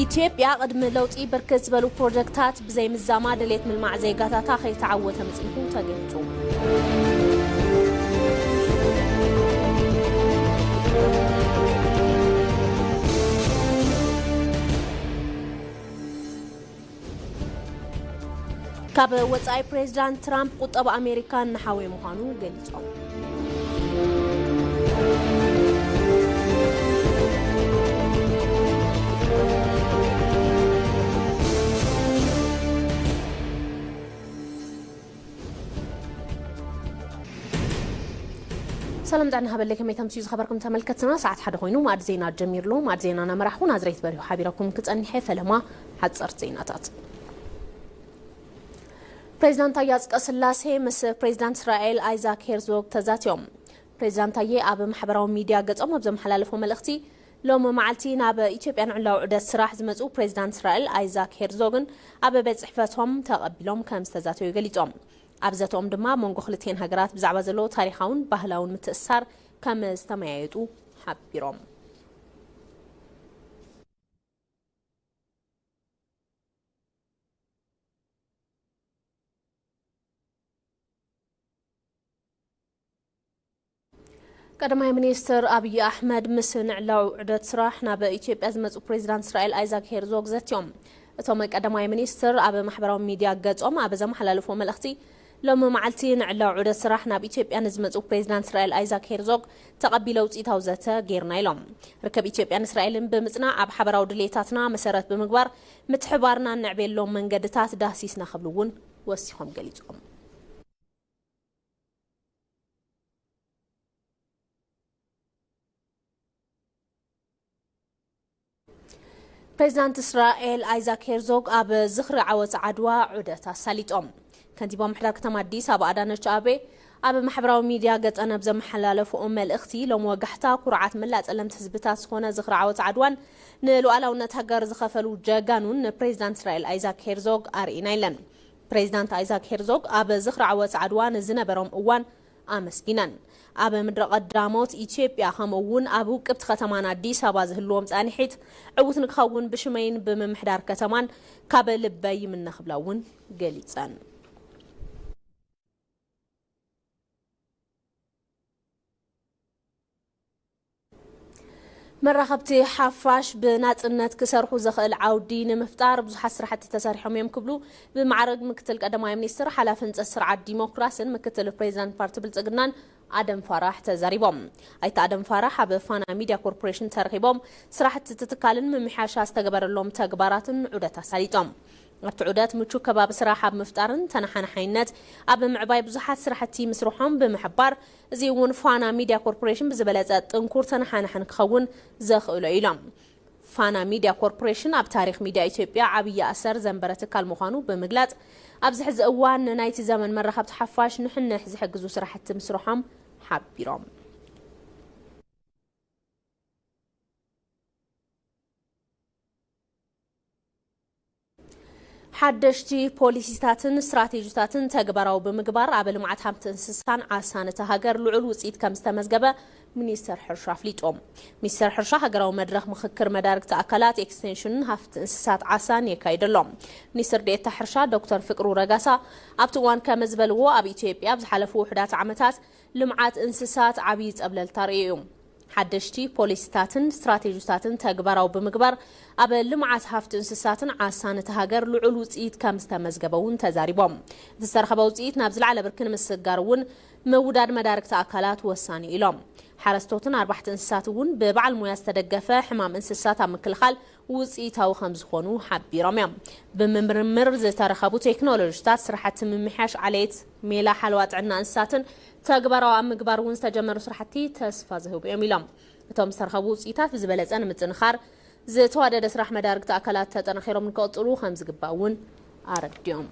ኢትዮጵያ ቅድሚ ለውጢ ብርክት ዝበሉ ፕሮጀክታት ብዘይምዛማ ድሌት ምልማዕ ዜጋታታ ከይተዓወተ ምጽንሑ ተገሊጹ። ካብ ወጻኢ ፕሬዚዳንት ትራምፕ ቁጠባ ኣሜሪካ እናሓወየ ምዃኑ ገሊጾም። ሰላም ጥዕና ሃበለይ፣ ከመይ ተምስዩ ዝኸበርኩም ተመልከትና? ሰዓት ሓደ ኮይኑ ማዕድ ዜና ጀሚርሎ። ማዕድ ዜና እናመራሕኩ ናዝሬት በሪሁ ሓቢረኩም ክጸኒሐ። ፈለማ ሓጸርቲ ዜናታት። ፕሬዚዳንት ታዬ ኣጽቀስላሴ ምስ ፕሬዚዳንት እስራኤል ኣይዛክ ሄርዞግ ተዛትዮም። ፕሬዚዳንት ታዬ ኣብ ማሕበራዊ ሚድያ ገጾም ኣብ ዘመሓላለፎ መልእኽቲ፣ ሎሚ መዓልቲ ናብ ኢትዮጵያ ንዕላዊ ዑደት ስራሕ ዝመጹ ፕሬዚዳንት እስራኤል ኣይዛክ ሄርዞግን ኣብ ቤት ጽሕፈቶም ተቐቢሎም ከም ዝተዛተዩ ገሊጾም። ኣብ ዘተኦም ድማ ኣብ መንጎ ክልቲኤን ሃገራት ብዛዕባ ዘሎ ታሪኻውን ባህላውን ምትእስሳር ከም ዝተመያየጡ ሓቢሮም። ቀዳማይ ሚኒስትር ኣብይ ኣሕመድ ምስ ንዕላዊ ዑደት ስራሕ ናብ ኢትዮጵያ ዝመጹ ፕሬዚዳንት እስራኤል ኣይዛክ ሄርዞግ ዘትዮም። እቶም ቀዳማይ ሚኒስትር ኣብ ማሕበራዊ ሚድያ ገጾም ኣብ ዘመሓላለፎ መልእኽቲ፣ ሎሚ መዓልቲ ንዕላዊ ዑደት ስራሕ ናብ ኢትዮጵያ ንዝመጹ ፕሬዚዳንት እስራኤል ኣይዛክ ሄርዞግ ተቐቢለ ውጽኢታዊ ዘተ ጌርና ኢሎም። ርከብ ኢትዮጵያን እስራኤልን ብምጽናዕ ኣብ ሓበራዊ ድሌታትና መሰረት ብምግባር ምትሕባርና እነዕብየሎም መንገድታት ዳህሲስና ክብሉ እውን ወሲኾም ገሊጾም። ፕሬዚዳንት እስራኤል ኣይዛክ ሄርዞግ ኣብ ዝኽሪ ዓወት ዓድዋ ዑደት ኣሳሊጦም። ከንቲባ ምሕዳር ከተማ ኣዲስ ኣበባ ኣዳነች ኣቤ ኣብ ማሕበራዊ ሚድያ ገጸን ኣብ ዘመሓላለፍኦ መልእኽቲ፣ ሎም ወጋሕታ ኩርዓት መላእ ጸለምቲ ህዝብታት ዝኾነ ዝኽሪ ዓወት ዓድዋን ንሉዓላውነት ሃገር ዝኸፈሉ ጀጋኑን ንፕሬዚዳንት እስራኤል ኣይዛክ ሄርዞግ ኣርኢና ኢለን። ፕሬዚዳንት ኣይዛክ ሄርዞግ ኣብ ዝኽሪ ዓወት ዓድዋ ንዝነበሮም እዋን ኣመስጊነን። ኣብ ምድረ ቀዳሞት ኢትዮጵያ ከምኡ እውን ኣብ ውቅብቲ ከተማና ኣዲስ ኣበባ ዝህልዎም ጻንሒት ዕዉት ንክኸውን ብሽመይን ብምምሕዳር ከተማን ካብ ልበይ ይምነ ክብላ እውን ገሊጸን። መራኸብቲ ሓፋሽ ብናጽነት ክሰርሑ ዘኽእል ዓውዲ ንምፍጣር ብዙሓት ስራሕቲ ተሰሪሖም እዮም ክብሉ ብማዕረግ ምክትል ቀዳማይ ሚኒስትር ሓላፊ ህንጸት ስርዓት ዲሞክራስን ምክትል ፕሬዚዳንት ፓርቲ ብልጽግናን ኣደም ፋራሕ ተዛሪቦም። ኣይተ ኣደም ፋራሕ ኣብ ፋና ሚድያ ኮርፖሬሽን ተረኺቦም ስራሕቲ ትትካልን ምምሕያሻ ዝተገበረሎም ተግባራትን ዑደት ኣሳሊጦም። ኣብቲ ዑደት ምቹ ከባቢ ስራሕ ኣብ ምፍጣርን ተነሓናሓይነት ኣብ ምዕባይ ብዙሓት ስራሕቲ ምስርሖም ብምሕባር፣ እዚ እውን ፋና ሚድያ ኮርፖሬሽን ብዝበለጸ ጥንኩር ተነሓናሕን ክኸውን ዘኽእሎ እዩ ኢሎም። ፋና ሚድያ ኮርፖሬሽን ኣብ ታሪኽ ሚድያ ኢትዮጵያ ዓብዪ ኣሰር ዘንበረ ትካል ምዃኑ ብምግላጽ፣ ኣብዚ ሕዚ እዋን ንናይቲ ዘመን መራኸብቲ ሓፋሽ ንሕንሕ ዝሕግዙ ስራሕቲ ምስርሖም ሓቢሮም። ሓደሽቲ ፖሊሲታትን ስትራቴጂታትን ተግባራዊ ብምግባር ኣብ ልምዓት ሃብቲ እንስሳን ዓሳን እታ ሃገር ልዑል ውፅኢት ከም ዝተመዝገበ ሚኒስተር ሕርሻ ኣፍሊጡ። ሚኒስተር ሕርሻ ሃገራዊ መድረኽ ምኽክር መዳርግቲ ኣካላት ኤክስቴንሽንን ሃፍቲ እንስሳት ዓሳን የካይድ ኣሎ። ሚኒስትር ዴኤታ ሕርሻ ዶክተር ፍቅሩ ረጋሳ ኣብቲ እዋን ከም ዝበልዎ፣ ኣብ ኢትዮጵያ ኣብ ዝሓለፉ ውሑዳት ዓመታት ልምዓት እንስሳት ዓብዪ ጸብለልታ ርእዩ እዩ። ሓደሽቲ ፖሊሲታትን ስትራቴጂታትን ተግባራዊ ብምግባር ኣብ ልምዓት ሃፍቲ እንስሳትን ዓሳን እታ ሃገር ልዑል ውፅኢት ከም ዝተመዝገበ እውን ተዛሪቦም። እቲ ዝተረኸበ ውፅኢት ናብ ዝለዓለ ብርኪ ንምስግጋር እውን ምውዳድ መዳርግቲ ኣካላት ወሳኒ ኢሎም። ሓረስቶትን ኣርባሕቲ እንስሳት እውን ብበዓል ሞያ ዝተደገፈ ሕማም እንስሳት ኣብ ምክልኻል ውፅኢታዊ ከም ዝኾኑ ሓቢሮም እዮም። ብምምርምር ዝተረኸቡ ቴክኖሎጂታት ስራሕቲ ምምሕያሽ ዓሌት ሜላ ሓለዋ ጥዕና እንስሳትን ተግባራዊ ኣብ ምግባር እውን ዝተጀመሩ ስራሕቲ ተስፋ ዝህቡ እዮም ኢሎም። እቶም ዝተረኸቡ ውፅኢታት ብዝበለፀ ንምጥንኻር ዝተዋደደ ስራሕ መዳርግቲ ኣካላት ተጠናኺሮም ንክቕፅሉ ከም ዝግባእ እውን ኣረዲኦም።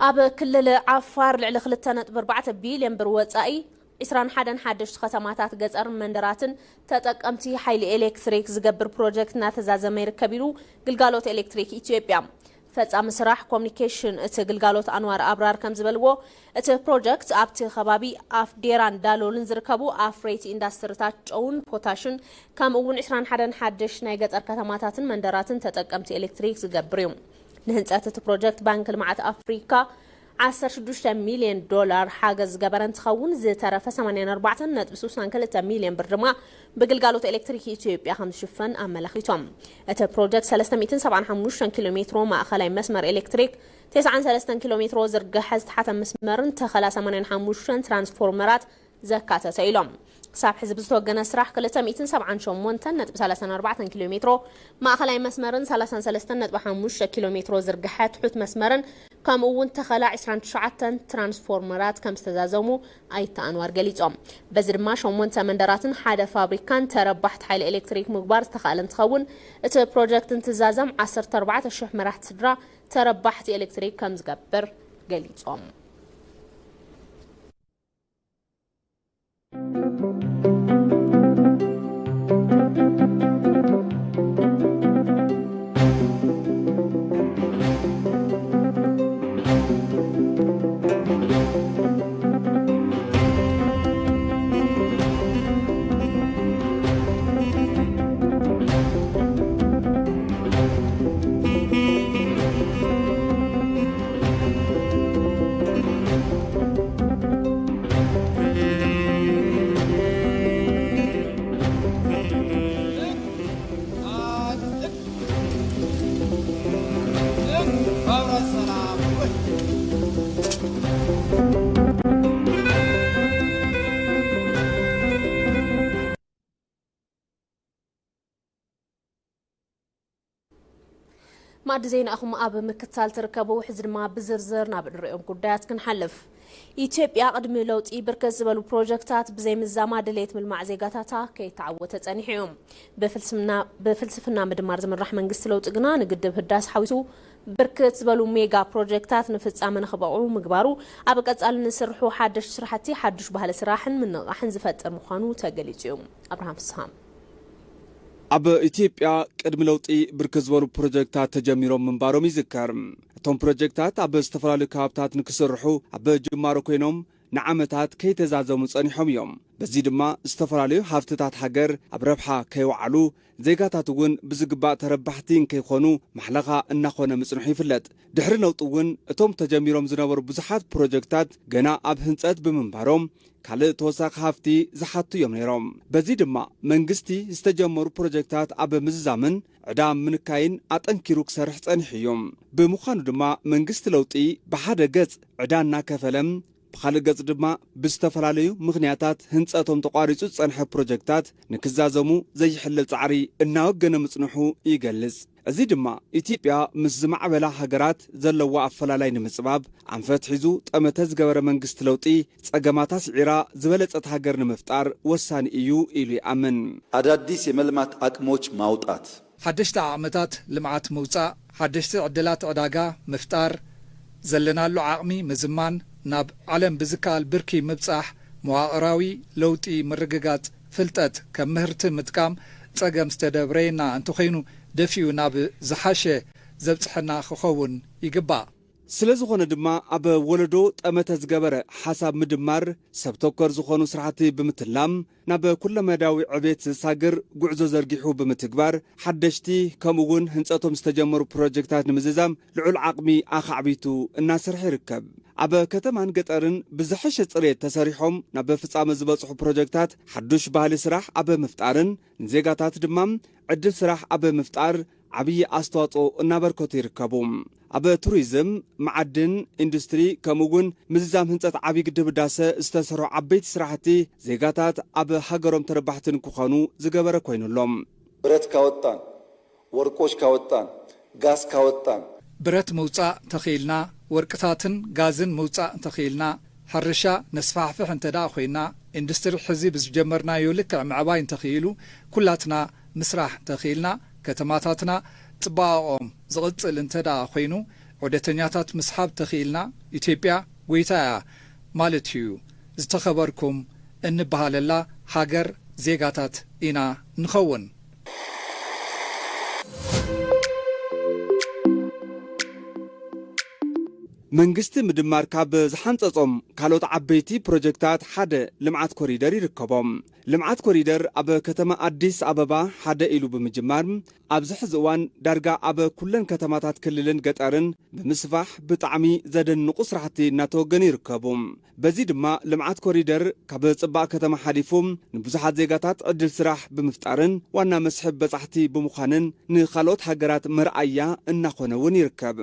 ኣብ ክልል ዓፋር ልዕሊ ክልተ ነጥቢ ኣርባዕተ ቢልዮን ብር ወጻኢ ዒስራን ሓደን ሓደሽቲ ከተማታት ገጸርን መንደራትን ተጠቀምቲ ሓይሊ ኤሌክትሪክ ዝገብር ፕሮጀክት እናተዛዘመ ይርከብ ኢሉ ግልጋሎት ኤሌክትሪክ ኢትዮጵያ። ፈጻሚ ስራሕ ኮሙኒኬሽን እቲ ግልጋሎት ኣንዋር ኣብራር ከም ዝበልዎ፣ እቲ ፕሮጀክት ኣብቲ ከባቢ ኣፍዴራን ዳሎልን ዝርከቡ ኣፍረይቲ ኢንዳስትሪታት ጨውን ፖታሽን ከምኡ እውን ዕስራን ሓደን ሓደሽ ናይ ገጠር ከተማታትን መንደራትን ተጠቀምቲ ኤሌክትሪክ ዝገብር እዩ። ንህንጸት እቲ ፕሮጀክት ባንክ ልምዓት ኣፍሪካ ዓሰርተ ሽዱሽተ ሚልዮን ዶላር ሓገዝ ዝገበረ እንትኸውን፣ ዝተረፈ ሰማንያን ኣርባዕተን ነጥቢ ስሳን ክልተ ሚልዮን ብር ድማ ብግልጋሎት ኤሌክትሪክ ኢትዮጵያ ከም ዝሽፈን ኣመላኺቶም። እቲ ፕሮጀክት ሰለስተ ሚእትን ሰብዓን ሓሙሽተን ኪሎ ሜትሮ ማእኸላይ መስመር ኤሌክትሪክ፣ ተስዓን ሰለስተን ኪሎ ሜትሮ ዝርግሐ ዝተሓተ መስመርን ተኸላ ሰማንያን ሓሙሽተን ትራንስፎርመራት ዘካተተ ኢሎም። ክሳብ ሕዚ ብዝተወገነ ስራሕ ክልተ ሚእትን ሰብዓን ሸሞንተን ነጥቢ ሰላሳን ኣርባዕተን ኪሎ ሜትሮ ማእኸላይ መስመርን ሰላሳን ሰለስተን ነጥቢ ሓሙሽተ ኪሎ ሜትሮ ዝርግሐ ትሑት መስመርን ከምኡ እውን ተኸላ ዕስራን ትሽዓተን ትራንስፎርመራት ከም ዝተዛዘሙ ኣይተ ኣንዋር ገሊጾም። በዚ ድማ ሸሞንተ መንደራትን ሓደ ፋብሪካን ተረባሕቲ ሓይሊ ኤሌክትሪክ ምግባር ዝተኻእለ እንትኸውን፣ እቲ ፕሮጀክት እንትዛዘም ዓሰርተ ኣርባዕተ ሽሕ መራሕቲ ስድራ ተረባሕቲ ኤሌክትሪክ ከም ዝገብር ገሊጾም። ማዕዲ ዜናኹም ኣብ ምክትታል ትርከቡ። ሕዚ ድማ ብዝርዝር ናብ እንሪኦም ጉዳያት ክንሓልፍ። ኢትዮጵያ ቅድሚ ለውጢ ብርክት ዝበሉ ፕሮጀክታት ብዘይምዛማ ድሌት ምልማዕ ዜጋታታ ከይተዓወተ ጸኒሑ እዩ። ብፍልስምና-፣ ብፍልስፍና ምድማር ዝምራሕ መንግስቲ ለውጢ ግና ንግድብ ህዳስ ሓዊሱ ብርክት ዝበሉ ሜጋ ፕሮጀክታት ንፍጻመ ንኽበቕዑ ምግባሩ፣ ኣብ ቀጻሊ ንስርሑ ሓደሽቲ ስራሕቲ ሓዱሽ ባህሊ ስራሕን ምንቕቓሕን ዝፈጥር ምዃኑ ተገሊጹ እዩ። ኣብርሃም ፍስሃ። ኣብ ኢትዮጵያ ቅድሚ ለውጢ ብርክት ዝበሉ ፕሮጀክታት ተጀሚሮም ምንባሮም ይዝከር። እቶም ፕሮጀክታት ኣብ ዝተፈላለዩ ከባብታት ንክስርሑ ኣብ ጅማሮ ኮይኖም ንዓመታት ከይተዛዘሙ ጸኒሖም እዮም። በዚ ድማ ዝተፈላለዩ ሃፍትታት ሃገር ኣብ ረብሓ ከይወዓሉ፣ ዜጋታት እውን ብዝግባእ ተረባሕቲ እንከይኮኑ ማሕለኻ እናኾነ ምጽንሑ ይፍለጥ። ድሕሪ ለውጢ እውን እቶም ተጀሚሮም ዝነበሩ ብዙሓት ፕሮጀክታት ገና ኣብ ህንጸት ብምንባሮም፣ ካልእ ተወሳኺ ሃፍቲ ዝሓቱ እዮም ነይሮም። በዚ ድማ መንግስቲ ዝተጀመሩ ፕሮጀክታት ኣብ ምዝዛምን ዕዳ ምንካይን ኣጠንኪሩ ክሰርሕ ጸኒሑ እዩ። ብምዃኑ ድማ መንግስቲ ለውጢ ብሓደ ገጽ ዕዳ እናከፈለ፣ ብኻልእ ገጽ ድማ ብዝተፈላለዩ ምኽንያታት ህንጸቶም ተቋሪጹ ዝጸንሐ ፕሮጀክታት ንክዛዘሙ ዘይሕለል ጻዕሪ እናወገነ ምጽንሑ ይገልጽ። እዚ ድማ ኢትዮጵያ ምስ ዝማዕበላ ሃገራት ዘለዋ ኣፈላላይ ንምጽባብ ኣንፈት ሒዙ ጠመተ ዝገበረ መንግስቲ ለውጢ ጸገማታ ስዒራ ዝበለጸት ሃገር ንምፍጣር ወሳኒ እዩ ኢሉ ይኣምን። አዳዲስ የመልማት አቅሞች ማውጣት። ሓደሽቲ ዓቕምታት ልምዓት ምውጻእ፣ ሓደሽቲ ዕድላት ዕዳጋ ምፍጣር፣ ዘለናሉ ዓቕሚ ምዝማን፣ ናብ ዓለም ብዝከኣል ብርኪ ምብጻሕ፣ መዋቕራዊ ለውጢ ምርግጋጽ፣ ፍልጠት ከም ምህርቲ ምጥቃም ጸገም ዝተደብረየና እንተኾይኑ ደፊኡ ናብ ዝሓሸ ዘብጽሐና ክኸውን ይግባእ። ስለ ዝኾነ ድማ ኣብ ወለዶ ጠመተ ዝገበረ ሓሳብ ምድማር ሰብ ተኮር ዝኾኑ ስራሕቲ ብምትላም ናብ ኩለመዳያዊ ዕቤት ዘሳግር ጉዕዞ ዘርጊሑ ብምትግባር ሓደሽቲ ከምኡ እውን ህንጸቶም ዝተጀመሩ ፕሮጀክታት ንምዝዛም ልዑል ዓቕሚ ኣኻዕቢቱ እናሰርሐ ይርከብ። ኣብ ከተማን ገጠርን ብዝሐሸ ጽሬት ተሰሪሖም ናብ ፍጻመ ዝበጽሑ ፕሮጀክታት ሓዱሽ ባህሊ ስራሕ ኣብ ምፍጣርን ንዜጋታት ድማ ዕድል ስራሕ ኣብ ምፍጣር ዓብዪ ኣስተዋፅኦ እናበርከቱ ይርከቡ። ኣብ ቱሪዝም፣ መዓድን፣ ኢንዱስትሪ ከምኡ እውን ምዝዛም ህንፀት ዓብዪ ግድብ ህዳሰ ዝተሰርሑ ዓበይቲ ስራሕቲ ዜጋታት ኣብ ሃገሮም ተረባሕቲ ንክኾኑ ዝገበረ ኮይኑ ኣሎ። ብረት ካወጣን፣ ወርቆች ካወጣን፣ ጋዝ ካወጣን፣ ብረት ምውጻእ ተኽኢልና፣ ወርቅታትን ጋዝን ምውጻእ ተኽኢልና፣ ሕርሻ ነስፋሕፍሕ እንተ ደኣ ኮይና፣ ኢንዱስትሪ ሕዚ ብዝጀመርናዮ ልክዕ ምዕባይ እንተኽኢሉ፣ ኩላትና ምስራሕ እንተኽኢልና፣ ከተማታትና ጽባቐኦም ዝቕጽል እንተ ደኣ ኮይኑ፣ ዑደተኛታት ምስሓብ ተኽኢልና፣ ኢትዮጵያ ጎይታ እያ ማለት እዩ። ዝተኸበርኩም እንበሃለላ ሃገር ዜጋታት ኢና ንኸውን። መንግስቲ ምድማር ካብ ዝሓንጸጾም ካልኦት ዓበይቲ ፕሮጀክታት ሓደ ልምዓት ኮሪደር ይርከቦም። ልምዓት ኮሪደር ኣብ ከተማ ኣዲስ ኣበባ ሓደ ኢሉ ብምጅማር፣ ኣብዚ ሕዚ እዋን ዳርጋ ኣብ ኩለን ከተማታት ክልልን ገጠርን ብምስፋሕ ብጣዕሚ ዘደንቑ ስራሕቲ እናተወገኑ ይርከቡ። በዚ ድማ ልምዓት ኮሪደር ካብ ጽባቕ ከተማ ሓሊፉ ንብዙሓት ዜጋታት ዕድል ስራሕ ብምፍጣርን ዋና መስሕብ በጻሕቲ ብምዃንን ንኻልኦት ሃገራት መርኣያ እናኾነ እውን ይርከብ።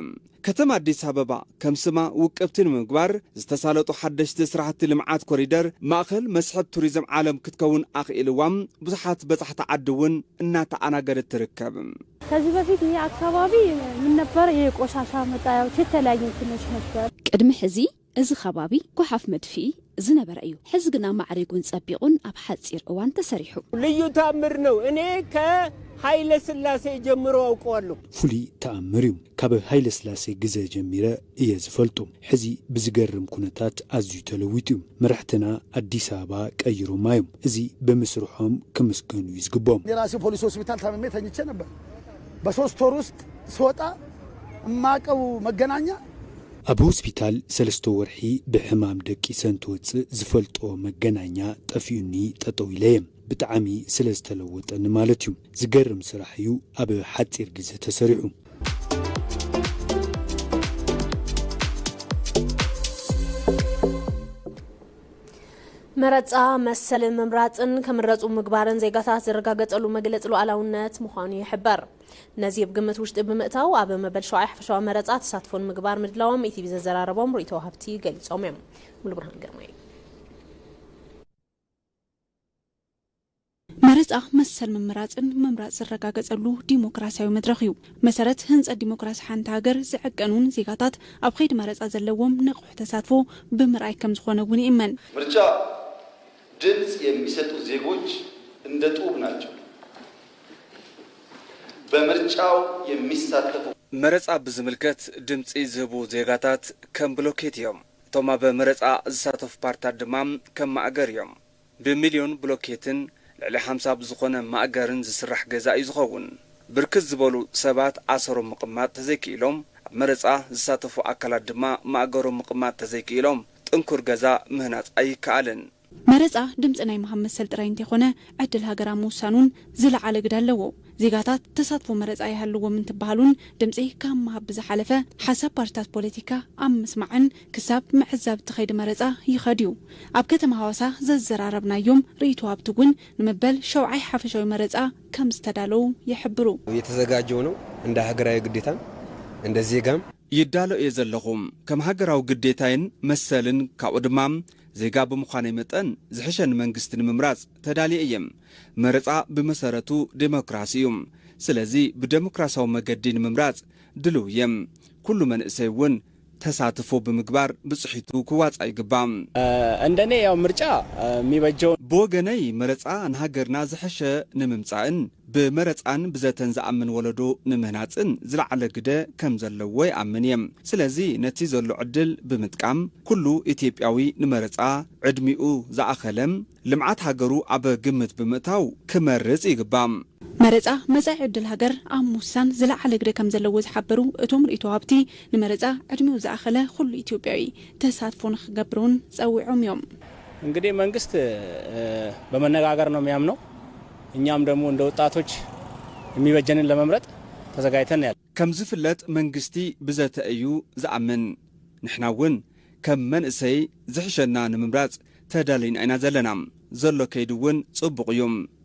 ከተማ ኣዲስ ኣበባ ከም ስማ ውቅብቲ ንምግባር ዝተሳለጡ ሓደሽቲ ስራሕቲ ልምዓት ኮሪደር ማእኸል መስሕብ ቱሪዝም ዓለም ክትከውን ኣኽኢልዋ ብዙሓት በጻሕቲ ዓዲ እውን እናተኣናገደት ትርከብ። ከዚህ በፊት ይሄ አካባቢ ምን ነበር? ይሄ ቆሻሻ መጣያዎች፣ የተለያዩ እንትኖች ነበር። ቅድሚ ሕዚ እዚ ከባቢ ጓሓፍ መድፍኢ ዝነበረ እዩ። ሕዚ ግና ማዕሪጉን ጸቢቑን ኣብ ሓጺር እዋን ተሰሪሑ። ልዩ ታምር ነው። እኔ ከኃይለ ሥላሴ ጀምሮ አውቀዋለሁ። ፍሉይ ተኣምር እዩ። ካብ ሃይለ ስላሴ ግዘ ጀሚረ እየ ዝፈልጦ። ሕዚ ብዝገርም ኩነታት ኣዝዩ ተለዊጡ እዩ። መራሕትና ኣዲስ ኣበባ ቀይሮማ እዮም። እዚ ብምስርሖም ክምስገኑ እዩ ዝግብኦም። የራሴ ፖሊስ ሆስፒታል ታምሜ ተኝቼ ነበር። በሶስት ወር ውስጥ ስወጣ እማቀው መገናኛ ኣብ ሆስፒታል ሰለስተ ወርሒ ብሕማም ደቂሰ እንትወፅእ ዝፈልጦ መገናኛ ጠፊኡኒ ጠጠው ኢለ እየ። ብጣዕሚ ስለ ዝተለወጠኒ ማለት እዩ። ዝገርም ስራሕ እዩ ኣብ ሓፂር ግዘ ተሰሪሑ። መረፃ መሰልን ምምራፅን ከምረፁ ምግባርን ዜጋታት ዝረጋገፀሉ መግለፂ ሉዓላውነት ምዃኑ ይሕበር። ነዚ ኣብ ግምት ውሽጢ ብምእታው ኣብ መበል ሸውዓይ ሓፈሻዊ መረፃ ተሳትፎ ንምግባር ምድላዎም ኢቲቪ ዘዘራረቦም ርእይቶ ወሃብቲ ገሊፆም እዮም። ሙሉብርሃን ግርማይ። መረፃ መሰል ምምራፅን ምምራፅ ዝረጋገፀሉ ዲሞክራሲያዊ መድረኽ እዩ። መሰረት ህንፀት ዲሞክራሲ ሓንቲ ሃገር ዝዕቀኑን ዜጋታት ኣብ ኸይዲ መረፃ ዘለዎም ንቑሕ ተሳትፎ ብምርኣይ ከም ዝኾነ እውን ይእመን። ምርጫ ድምፅ የሚሰጡ ዜጎች እንደ ጡብ ናቸው። በምርጫው የሚሳተፉ መረፃ ብዝምልከት ድምፂ ዝህቡ ዜጋታት ከም ብሎኬት እዮም። እቶም ኣብ መረፃ ዝሳተፉ ፓርታት ድማ ከም ማእገር እዮም። ብሚልዮን ብሎኬትን ልዕሊ ሓምሳ ብዝኾነ ማእገርን ዝስራሕ ገዛ እዩ ዝኸውን። ብርክት ዝበሉ ሰባት ኣሰሮም ምቕማጥ ተዘይክኢሎም፣ ኣብ መረፃ ዝሳተፉ ኣካላት ድማ ማእገሮም ምቕማጥ ተዘይክኢሎም ጥንኩር ገዛ ምህናፅ ኣይከኣልን። መረፃ ድምፂ ናይ ምሃብ መሰል ጥራይ እንተይኮነ ዕድል ሃገር ኣብ ምውሳን እውን ዝለዓለ ግደ ኣለዎ። ዜጋታት ተሳትፎ መረፃ ይሃልዎም እንትበሃሉን ድምፂ ካብ ምሃብ ብዝሓለፈ ሓሳብ ፓርቲታት ፖለቲካ ኣብ ምስማዕን ክሳብ ምዕዛብ እቲ ኸይዲ መረፃ ይኸድ እዩ። ኣብ ከተማ ሃዋሳ ዘዘራረብናዮም ርእይቶ ሃብቲ እውን ንመበል ሸውዓይ ሓፈሻዊ መረፃ ከም ዝተዳለዉ ይሕብሩ። የተዘጋጀው ነው እንደ ሀገራዊ ግዴታም እንደ ዜጋም ይዳሎ እየ ዘለኹ። ከም ሃገራዊ ግዴታይን መሰልን ካብኡ ድማ ዜጋ ብምዃነይ መጠን ዝሕሸኒ መንግስቲ ንምምራፅ ተዳልየ እየ። መረፃ ብመሰረቱ ዴሞክራሲ እዩ። ስለዚ ብዴሞክራሲያዊ መገዲ ንምምራፅ ድልው እየ። ኩሉ መንእሰይ እውን ተሳትፎ ብምግባር ብፅሒቱ ክዋፃእ ይግባእ። እንደኔ ያው ምርጫ የሚበጀው ብወገነይ መረፃ ንሃገርና ዝሐሸ ንምምፃእን ብመረፃን ብዘተን ዝኣምን ወለዶ ንምህናፅን ዝለዓለ ግደ ከም ዘለዎ ይኣምን እየ። ስለዚ ነቲ ዘሎ ዕድል ብምጥቃም ኩሉ ኢትዮጵያዊ ንመረፃ ዕድሚኡ ዝኣኸለ ልምዓት ሃገሩ ኣብ ግምት ብምእታው ክመርፅ ይግባእ። መረፃ መፃኢ ዕድል ሃገር ኣብ ምውሳን ዝለዓለ ግደ ከም ዘለዎ ዝሓበሩ እቶም ርእይቶ ሃብቲ፣ ንመረፃ ዕድሚኡ ዝኣኸለ ኩሉ ኢትዮጵያዊ ተሳትፎ ንክገብር እውን ፀዊዖም እዮም። እንግዲህ መንግስት በመነጋገር ነው የሚያምነው። እኛም ደግሞ እንደ ወጣቶች የሚበጀንን ለመምረጥ ተዘጋጅተን ያለ ከም ዝፍለጥ መንግስቲ ብዘተ እዩ ዝኣምን። ንሕና እውን ከም መንእሰይ ዝሕሸና ንምምራፅ ተዳሊና ኢና ዘለና። ዘሎ ከይዲ እውን ፅቡቕ እዩ።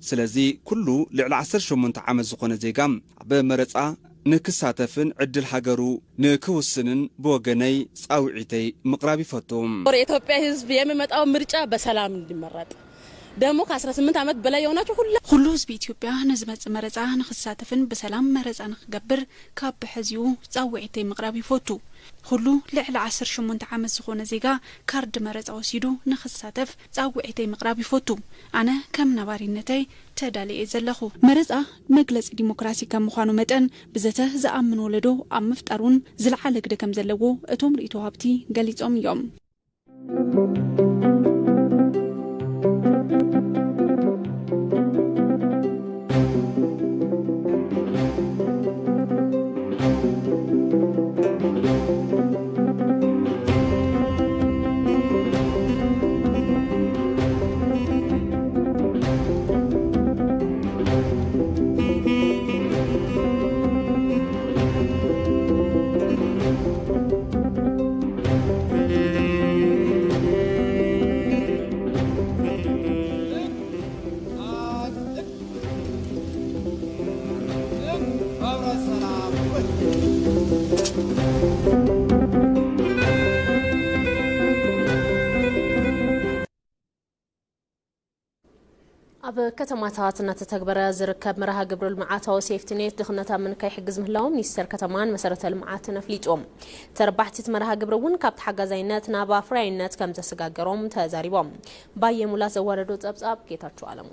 ስለዚ ኩሉ ልዕሊ ዓሰርተ ሸሞንተ ዓመት ዝኾነ ዜጋ ኣብ መረፃ ንክሳተፍን ዕድል ሃገሩ ንክውስንን ብወገነይ ፃውዒተይ ምቕራብ ይፈቱ። የኢትዮጵያ ህዝብ የሚመጣው ምርጫ በሰላም እንዲመረጥ ደግሞ ከ አስራ ስምንት ዓመት በላይ የሆናችሁ ሁላ ኩሉ ህዝቢ ኢትዮጵያ ንዝመጽእ መረጻ ንክሳተፍን ብሰላም መረጻ ንክገብር ካብ ብሐዚኡ ጻውዒተይ ምቕራብ ይፈቱ። ኩሉ ልዕሊ ዓሰርተ ሸሞንተ ዓመት ዝኾነ ዜጋ ካርድ መረጻ ወሲዱ ንክሳተፍ ጻውዒተይ ምቕራብ ይፈቱ። ኣነ ከም ነባሪነተይ ተዳልየ ዘለኹ። መረጻ መግለጺ ዲሞክራሲ ከም ምዃኑ መጠን ብዘተ ዝኣምን ወለዶ ኣብ ምፍጣር እውን ዝለዓለ ግደ ከም ዘለዎ እቶም ርእይቶ ሃብቲ ገሊጾም እዮም። ኣብ ከተማታት እናተተግበረ ዝርከብ መርሃ ግብሪ ልምዓታዊ ሴፍቲኔት ድኽነት ኣብ ምንካይ ይሕግዝ ምህላው ሚኒስቴር ከተማን መሰረተ ልምዓትን ኣፍሊጡ። ተረባሕቲ እቲ መርሃ ግብሪ እውን ካብ ተሓጋዛይነት ናብ ኣፍራይነት ከም ዘሰጋገሮም ተዛሪቦም። ባየ ሙላት ዘዋረዶ ጸብጻብ ጌታቸው ኣለሙ።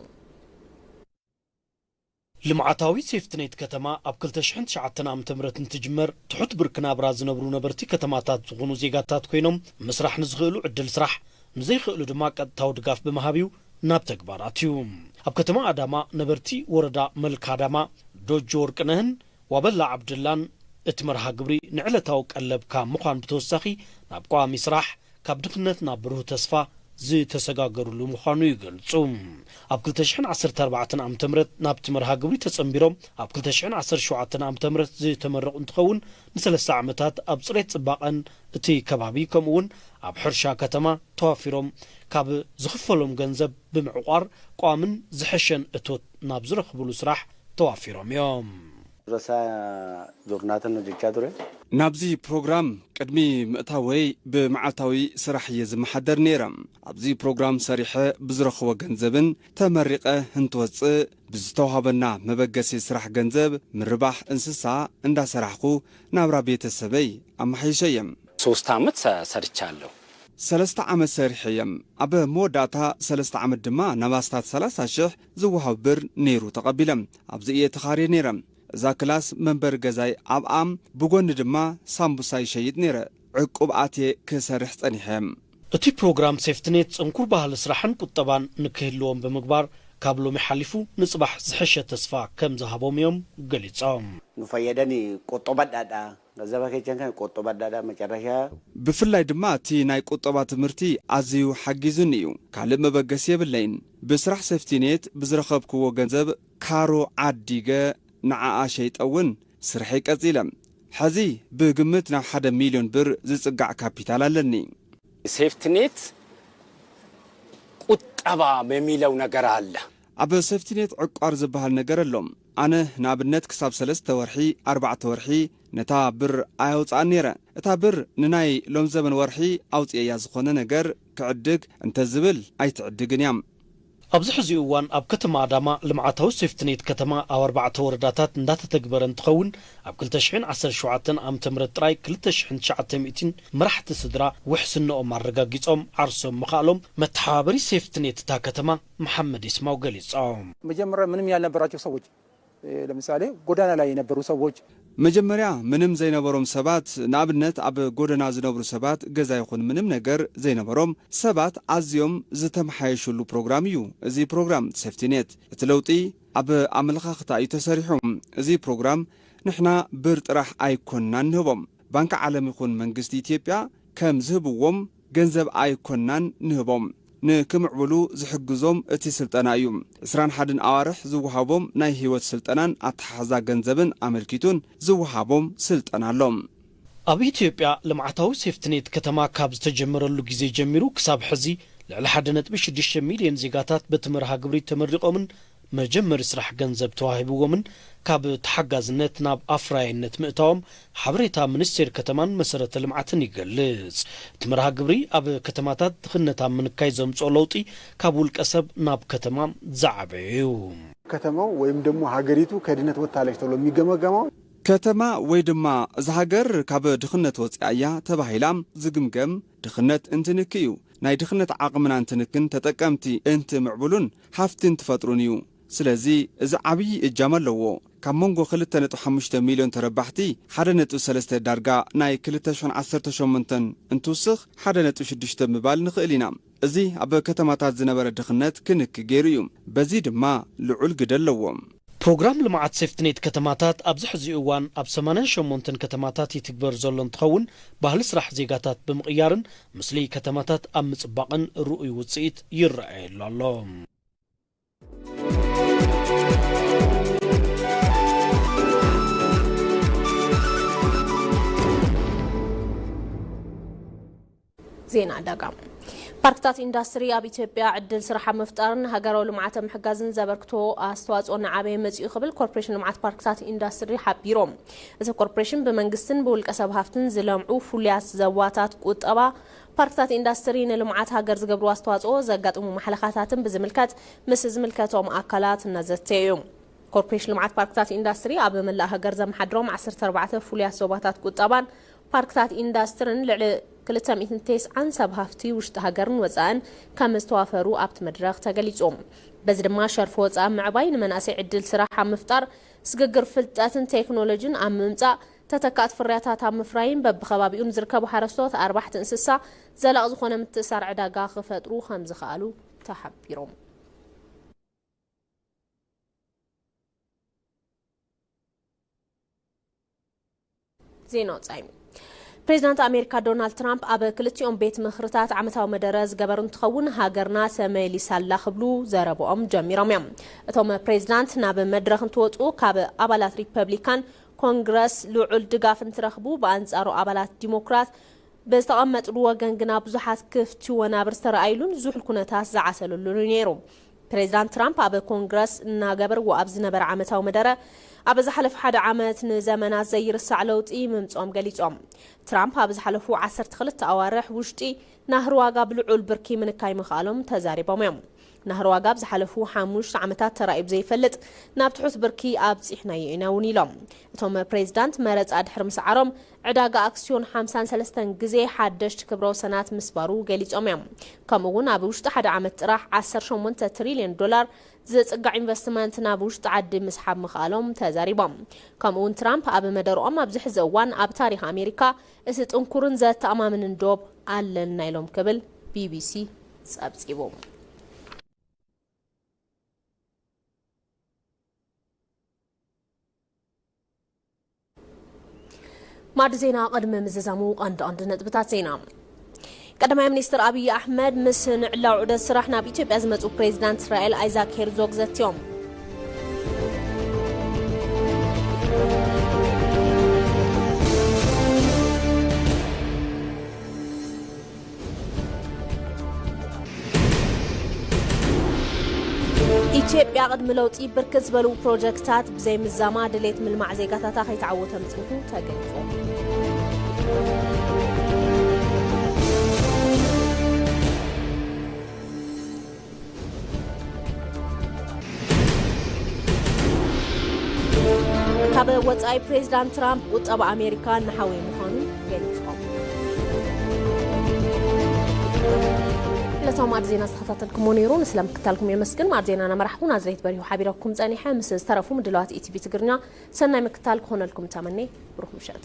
ልምዓታዊ ሴፍትኔት ከተማ ኣብ ክልተ ሽሕን ትሽዓተን ዓመተ ምህረት እንትጅመር ትሑት ብርኪ ናብራ ዝነብሩ ነበርቲ ከተማታት ዝኾኑ ዜጋታት ኮይኖም ምስራሕ ንዝኽእሉ ዕድል ስራሕ፣ ንዘይኽእሉ ድማ ቀጥታዊ ድጋፍ ብምሃብ እዩ ናብ ተግባራት እዩ። ኣብ ከተማ ኣዳማ ነበርቲ ወረዳ መልካ ኣዳማ ዶጆ ወርቅነህን ዋበላ ዓብድላን እቲ መርሃ ግብሪ ንዕለታዊ ቀለብ ካብ ምዃን ብተወሳኺ ናብ ቀዋሚ ስራሕ፣ ካብ ድኽነት ናብ ብሩህ ተስፋ ዝተሰጋገሩሉ ምዃኑ ይገልጹ። ኣብ ክልተ ሽሕን ዓሰርተ ኣርባዕተን ዓመተ ምህረት ናብቲ መርሃ ግብሪ ተጸንቢሮም ኣብ ክልተ ሽሕን ዓሰርተ ሸውዓተን ዓመተ ምህረት ዝተመረቑ እንትኸውን፣ ንሰለስተ ዓመታት ኣብ ጽሬት ጽባቐን እቲ ከባቢ ከምኡ እውን ኣብ ሕርሻ ከተማ ተዋፊሮም ካብ ዝኽፈሎም ገንዘብ ብምዕቋር ቋምን ዝሐሸን እቶት ናብ ዝረኽብሉ ስራሕ ተዋፊሮም እዮም። Dursa durnaatan hojjechaa ture. ናብዚ ፕሮግራም ቅድሚ ምእታወይ ብመዓልታዊ ስራሕ እየ ዝመሓደር ነይረ። ኣብዚ ፕሮግራም ሰሪሐ ብዝረኽቦ ገንዘብን ተመሪቐ እንትወፅእ ብዝተዋህበና መበገሲ ስራሕ ገንዘብ ምርባሕ እንስሳ እንዳሰራሕኹ ናብራ ቤተሰበይ ኣመሓይሸ እየ። ሶስት ዓመት ሰርቻለሁ። ሰለስተ ዓመት ሰሪሐ እየ። ኣብ መወዳእታ ሰለስተ ዓመት ድማ ናብ ኣስታት ሰላሳ ሽሕ ዝወሃብ ብር ነይሩ ተቐቢለ። ኣብዚ እየ ተኻርየ ነይረ። እዛ ክላስ መንበሪ ገዛይ ኣብኣ፣ ብጎኒ ድማ ሳምቡሳ ይሸይጥ ነይረ። ዕቁብ ኣትየ ክሰርሕ ጸኒሐ። እቲ ፕሮግራም ሴፍትኔት ጽንኩር ባህሊ ስራሕን ቁጠባን ንክህልዎም ብምግባር ካብ ሎሚ ሓሊፉ ንጽባሕ ዝሐሸ ተስፋ ከም ዝሃቦም እዮም ገሊጾም። Nu fayyadani qoxxoo badhaadha. Gazaba kechan kan qoxxoo badhaadha macarasha. ብፍላይ ድማ እቲ ናይ ቁጠባ ትምህርቲ ኣዝዩ ሓጊዙኒ እዩ። ካልእ መበገሲ የብለይን። ብስራሕ ሴፍቲኔት ብዝረኸብክዎ ገንዘብ ካሮ ዓዲገ ንዓኣ ሸይጠ እውን ስርሐይ ቀጺለ። ሕዚ ብግምት ናብ ሓደ ሚልዮን ብር ዝጽጋዕ ካፒታል ኣለኒ። ሴፍትኔት ቁጠባ በሚለው ነገር አለ። ኣብ ሴፍቲኔት ዕቋር ዝበሃል ነገር ኣሎ። ኣነ ንኣብነት ክሳብ ሰለስተ ወርሒ፣ ኣርባዕተ ወርሒ ነታ ብር ኣየውጽኣን ነይረ። እታ ብር ንናይ ሎምዘበን ወርሒ ኣውጽኤያ ዝኾነ ነገር ክዕድግ እንተዝብል ኣይትዕድግን እያ። ኣብዚ ሕዚ እዋን ኣብ ከተማ ኣዳማ ልምዓታዊ ሴፍትኔት ከተማ ኣብ ኣርባዕተ ወረዳታት እንዳተተግበረ እንትኸውን ኣብ ክልተ ሽሕን ዓሰርተ ሸውዓተን ዓመተ ምህረት ጥራይ ክልተ ሽሕን ትሽዓተ ሚእትን መራሕቲ ስድራ ውሕስንኦም ኣረጋጊጾም ዓርሶም ምኻሎም መተሓባበሪ ሴፍትኔት እታ ከተማ መሓመድ ይስማው ገሊጾም። መጀመሪያ ምንም ያልነበራቸው ሰዎች ለምሳሌ ጎዳና ላይ የነበሩ ሰዎች መጀመርያ ምንም ዘይነበሮም ሰባት ንኣብነት ኣብ ጎደና ዝነብሩ ሰባት ገዛ ይኹን ምንም ነገር ዘይነበሮም ሰባት ኣዝዮም ዝተመሓየሽሉ ፕሮግራም እዩ እዚ ፕሮግራም ሴፍቲኔት። እቲ ለውጢ ኣብ ኣመለኻኽታ እዩ ተሰሪሑ። እዚ ፕሮግራም ንሕና ብር ጥራሕ ኣይኮንናን ንህቦም። ባንኪ ዓለም ይኹን መንግስቲ ኢትዮጵያ ከም ዝህብዎም ገንዘብ ኣይኮንናን ንህቦም። ንክምዕብሉ ዝሕግዞም እቲ ስልጠና እዩ። ዕስራን ሓደን ኣዋርሕ ዝወሃቦም ናይ ህይወት ስልጠናን ኣተሓሕዛ ገንዘብን ኣመልኪቱን ዝወሃቦም ስልጠና ኣሎ። ኣብ ኢትዮጵያ ልምዓታዊ ሴፍትኔት ከተማ ካብ ዝተጀመረሉ ግዜ ጀሚሩ ክሳብ ሕዚ ልዕሊ ሓደ ነጥቢ ሽዱሽተ ሚልዮን ዜጋታት በቲ መርሃ ግብሪ ተመሪቖምን መጀመሪ ስራሕ ገንዘብ ተዋሂብዎምን ካብ ተሓጋዝነት ናብ ኣፍራይነት ምእታዎም ሓበሬታ ሚኒስቴር ከተማን መሰረተ ልምዓትን ይገልጽ። እቲ መርሃ ግብሪ ኣብ ከተማታት ድኽነት ኣብ ምንካይ ዘምፅኦ ለውጢ ካብ ውልቀ ሰብ ናብ ከተማ ዝዓበየ እዩ። ከተማው ወይም ደግሞ ሀገሪቱ ከድህነት ወጥታለች ተብሎ የሚገመገመው ከተማ ወይ ድማ እዛ ሃገር ካብ ድኽነት ወፂኣ እያ ተባሂላ ዝግምገም ድኽነት እንትንኪ እዩ። ናይ ድኽነት ዓቕምና እንትንክን ተጠቀምቲ እንትምዕብሉን ሃፍቲ እንትፈጥሩን እዩ። ስለዚ እዚ ዓብዪ እጃም ኣለዎ። ካብ መንጎ ክልተ ነጥቢ ሓሙሽተ ሚልዮን ተረባሕቲ ሓደ ነጥቢ ሰለስተ ዳርጋ ናይ ክልተ ሽሕን ዓሰርተ ሸሞንተን እንትውስኽ ሓደ ነጥቢ ሽዱሽተ ምባል ንኽእል ኢና። እዚ ኣብ ከተማታት ዝነበረ ድኽነት ክንኪ ገይሩ እዩ። በዚ ድማ ልዑል ግደ ኣለዎ። ፕሮግራም ልምዓት ሴፍትኔት ከተማታት ኣብዚ ሕዚ እዋን ኣብ ሰማንያን ሸሞንተን ከተማታት ይትግበር ዘሎ እንትኸውን ባህሊ ስራሕ ዜጋታት ብምቕያርን ምስሊ ከተማታት ኣብ ምፅባቕን ርኡይ ውፅኢት ይረኣየሉ ኣሎ። ዜና ዕዳጋ። ፓርክታት ኢንዳስትሪ ኣብ ኢትዮጵያ ዕድል ስራሕ ኣብ ምፍጣርን ሃገራዊ ልምዓት ኣብ ምሕጋዝን ዘበርክቶ ኣስተዋፅኦ እናዓበየ መፂኡ ክብል ኮርፖሬሽን ልምዓት ፓርክታት ኢንዳስትሪ ሓቢሮም። እቲ ኮርፖሬሽን ብመንግስትን ብውልቀ ሰብ ሃፍትን ዝለምዑ ፍሉያት ዘዋታት ቁጠባ ፓርክታት ኢንዳስትሪ ንልምዓት ሃገር ዝገብሩ ኣስተዋፅኦ ዘጋጥሙ ማሕለኻታትን ብዝምልከት ምስ ዝምልከቶም ኣካላት እናዘተየ እዩ። ኮርፖሬሽን ልምዓት ፓርክታት ኢንዳስትሪ ኣብ መላእ ሃገር ዘመሓድሮም ዓሰርተ ኣርባዕተ ፍሉያት ዞባታት ቁጠባን ፓርክታት ኢንዳስትርን ልዕሊ ክልተ ሚእትን ተስዓን ሰብ ሃፍቲ ውሽጢ ሃገርን ወፃእን ከም ዝተዋፈሩ ኣብቲ መድረኽ ተገሊፁ። በዚ ድማ ሸርፊ ወፃኢ ምዕባይ፣ ንመናእሰይ ዕድል ስራሕ ኣብ ምፍጣር፣ ስግግር ፍልጠትን ቴክኖሎጂን ኣብ ምምፃእ፣ ተተካእቲ ፍርያታት ኣብ ምፍራይን በብኸባቢኡ ንዝርከቡ ሓረስቶት ኣርባሕቲ እንስሳ ዘላቒ ዝኾነ ምትእሳር ዕዳጋ ክፈጥሩ ከም ዝኸኣሉ ተሓቢሮም። ዜና ወጻኢ። ፕሬዚዳንት ኣሜሪካ ዶናልድ ትራምፕ ኣብ ክልቲኦም ቤት ምኽርታት ዓመታዊ መደረ ዝገበሩ እንትኸውን፣ ሃገርና ተመሊሳላ ክብሉ ዘረብኦም ጀሚሮም እዮም። እቶም ፕሬዚዳንት ናብ መድረኽ እንትወፁ፣ ካብ ኣባላት ሪፐብሊካን ኮንግረስ ልዑል ድጋፍ እንትረኽቡ፣ ብኣንጻሩ ኣባላት ዲሞክራት ብዝተቐመጥሉ ወገን ግና ብዙሓት ክፍቲ ወናብር ዝተረኣይሉን ዝሑል ኩነታት ዝዓሰለሉን እዩ ነይሩ። ፕሬዚዳንት ትራምፕ ኣብ ኮንግረስ እናገበርዎ ኣብ ዝነበረ ዓመታዊ መደረ፣ ኣብ ዝሓለፈ ሓደ ዓመት ንዘመናት ዘይርሳዕ ለውጢ ምምፅኦም ገሊፆም። ትራምፕ ኣብ ዝሓለፉ ዓሰርተ ክልተ ኣዋርሕ ውሽጢ ናህሪ ዋጋ ብልዑል ብርኪ ምንካይ ምኽኣሎም ተዛሪቦም እዮም። ናህሪ ዋጋ ኣብ ዝሓለፉ ሓሙሽተ ዓመታት ተራእዩ ብዘይፈልጥ ናብ ትሑት ብርኪ ኣብፂሕናዮ ኢና እውን ኢሎም። እቶም ፕሬዚዳንት መረፃ ድሕሪ ምስዓሮም ዕዳጋ ኣክስዮን ሓምሳን ሰለስተን ግዜ ሓደሽቲ ክብረ ወሰናት ምስባሩ ገሊጾም እዮም። ከምኡ እውን ኣብ ውሽጢ ሓደ ዓመት ጥራሕ ዓሰርተ ሸሞንተ ትሪልዮን ዶላር ዝጽጋዕ ኢንቨስትመንት ናብ ውሽጢ ዓዲ ምስሓብ ምኽኣሎም ተዛሪቦም። ከምኡ እውን ትራምፕ ኣብ መደርኦም ኣብዚ ሕዚ እዋን ኣብ ታሪኽ ኣሜሪካ እቲ ጥንኩርን ዘተኣማምንን ዶብ ኣለና ኢሎም ክብል ቢቢሲ ጸብጺቡ። ማዕዲ ዜና ቅድሚ ምዝዛሙ ቀንዲ ቀንዲ ነጥብታት ዜና። ቀዳማይ ሚኒስትር ኣብይ ኣሕመድ ምስ ንዕላው ዑደት ስራሕ ናብ ኢትዮጵያ ዝመፁ ፕሬዚዳንት እስራኤል ኣይዛክ ሄርዞግ ዘትዮም። ኢትዮጵያ ቅድሚ ለውጢ ብርክት ዝበሉ ፕሮጀክታት ብዘይምዛማ ድሌት ምልማዕ ዜጋታታ ከይተዓወተ ምፅንሑ ተገሊፁ። ካብ ወጻኢ ፕሬዚዳንት ትራምፕ ቁጠባ ኣሜሪካ እናሓወየ ምዃኑ ገሊጾም። ዕለታዊ ማዕድ ዜና ዝተኸታተልኩሞ ነይሩ። ንስለ ምክታልኩም የመስግን። ማዕድ ዜና እናመራሕኩ ናዝሬት በሪሁ ሓቢረኩም ጸኒሐ። ምስ ዝተረፉ ምድላዋት ኢቲቪ ትግርኛ ሰናይ ምክታል ክኾነልኩም ተመኔ። ብሩኽ ምሸት።